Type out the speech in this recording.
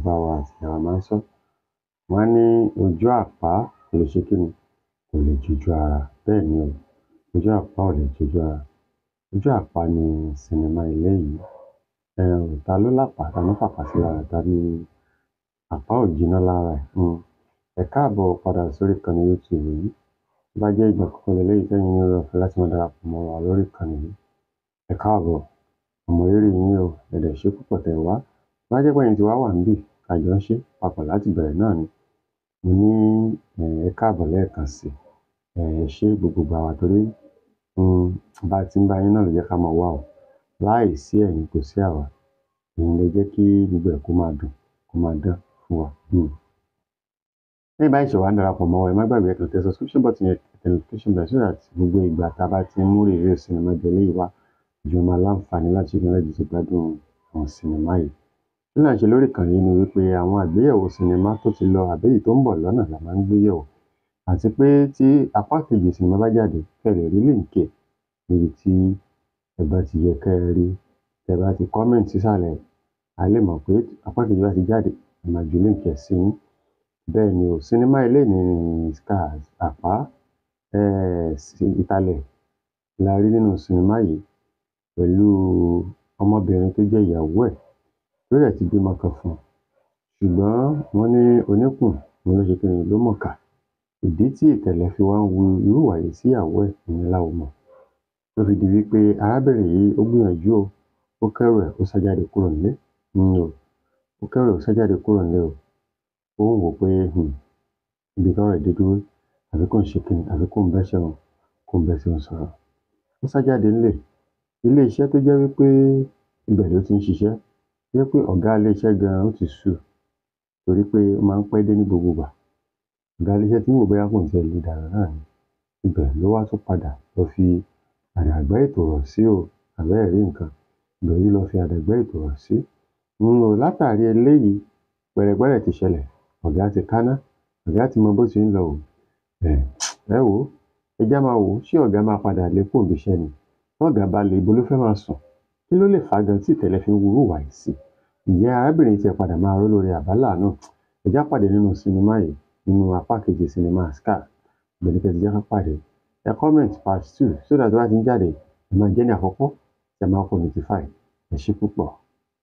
Bàbá wa àti ìyá wa máa ń sọ. Wọ́n á ní ojú àpá kò lè ṣe kíni, kò lè jojú ara. Bẹ́ẹ̀ ni o, ojú àpá ò lè jojú ara. Ojú àpá ni sinimá eléyìí. Ta ló lápá? Ta ló fàpá sí lára? Ta ni àpá ò jiná lára ẹ̀? Ẹ káàbọ̀ padà sórí ìkànnì YouTube yìí. Tó bá jẹ́ ìgbà àkọ́kọ́ leléyìí tẹ́yin ní oore ọ̀fẹ́ láti máa darapọ̀ mọ́ wa lórí ìkànnì yìí, ẹ káàbọ̀. Mo mọ rírì yín o, ẹ dẹ̀ ṣé púpọ̀ tẹ́ ẹ wá. Tó bá jẹ́ pé ẹ̀yin ti wá wà níbí, a jọ ń ṣe papọ̀ láti bẹ̀rẹ̀ náà ni. Mo ní ẹ káàbọ̀ lẹ́ẹ̀kan sí i. Ẹ ṣé gbogbo ìgbà wa torí bá ti ń bá yín náà ló jẹ́ ká máa wá o. Láì sí ẹ̀yin kò sí àwa. Ẹ̀yin lẹ jẹ́ kí gbogbo ẹ̀ kó máa dùn, kó máa dán fún wa. Tẹ́yin bá ṣẹ̀ṣẹ̀ wá ń darapọ̀ mọ́ wa, ẹ má gbàgbé, ẹ kàn tẹ subscription button yẹn, tẹ notification bell so that gbogbo ìgbà tá a bá ti ń mú review sinimá bí eléyìí wá, ìjọ máa láǹfààní láti ṣe kí láti ti gbádùn àwọn sinimá yìí. Kí là ń ṣe lórí ìkànnì yìí ni wípé àwọn àgbéyẹ̀wò sinimá tó ti lọ àbí èyí tó ń bọ̀ lọ́nà la máa ń gbé yẹ̀wò. Àti pé tí apá kejì sinimá bá jáde, kẹ́ ẹ lè rí link ẹ̀ níbi tí ẹ bá ti yẹ kẹ́ ẹ rí. Tẹ́ ẹ bá ti comment sísàlẹ̀, a lè mọ̀ pé apá kejì bá ti jáde, a máa ju link ẹ̀ sí yín. Bẹ́ẹ̀ ni o, sinimá eléyìí ni Scars, Àpá, ìtàlẹ̀ la rí nínú sinimá yìí pẹ̀lú ọmọbìnrin tó jẹ́ ìyàwó ẹ̀ tó dẹ̀ ti bímọ kan fún un. Ṣùgbọ́n wọ́n ní oníkùn òun ló ṣe kíni, ló mọ̀ọ́kà. Ìdí tí ìtẹ̀lẹ̀ fi wá ń wu irú ìwà yìí sí ìyàwó ẹ̀, ìyẹn la ò mọ̀. Tó fi di wípé arábìnrin yìí ó gbìyànjú o, ó kẹ́rù ẹ̀, ó sá jáde kúrò nílé. O, ó kẹ́rù ẹ̀, ó sá jáde kúrò nílé o. Ó ń wò pé ibi tọ́rọ̀ ẹ̀ dé dúró, àbí kóun ṣe kíni, àbí kóun bẹ́sẹ̀ òun, kóun bẹ́sẹ̀ òun sọ̀rọ̀. Ó sá jáde nílé. Ilé iṣẹ́ tó jẹ́ wípé ibẹ̀ ló ti ń ṣiṣẹ́, tó jẹ́ pé ọ̀gá ilé iṣẹ́ gan-an ó ti sú torí pé ó máa ń pẹ́ dé ní gbogbo ìgbà. Ọ̀gá ilé iṣẹ́ tí ń wò bóyá kóun tiẹ̀ lè dànù náà ni. Ibẹ̀ ló wá tún padà lọ fi àdàgbá ètò rọ̀ sí o, àbẹ́ ẹ̀ rí nǹkan. Ibẹ̀ ló lọ fi àdàgbá ètò rọ̀ sí. O, látàrí eléyìí, pẹ̀rẹ̀pẹ̀rẹ̀ ti ṣẹlẹ̀. Ọ̀gá ti káná, ọ̀gá ti mọ bó ti ń lọ o. Ẹ wò ó, ẹ jẹ́ á máa wò ó, ṣé ọ̀gá máa padà lé kúrò níbi iṣẹ́ ni? Tọ́gàá bá lé, ibo ló fẹ́ máa sùn? Kí ló lè fà á gan tí ìtẹ̀lẹ̀ fi ń wu irú ìwà yìí sí? Ǹjẹ́ arábìnrin tiẹ̀ padà máa rólóore àbá láàánú? Ẹ jẹ́ á pàdé nínú sinimá yìí, nínú apá kejì sinimá Scars. Ibẹ̀ ni kẹ́ ti jẹ́ ká pàdé. Ẹ comment part two so that tó bá ti ń jáde, ẹ máa jẹ́ ní àkọ́kọ́ tí a máa kọ́kọ́ notify. Ẹ ṣé púpọ̀.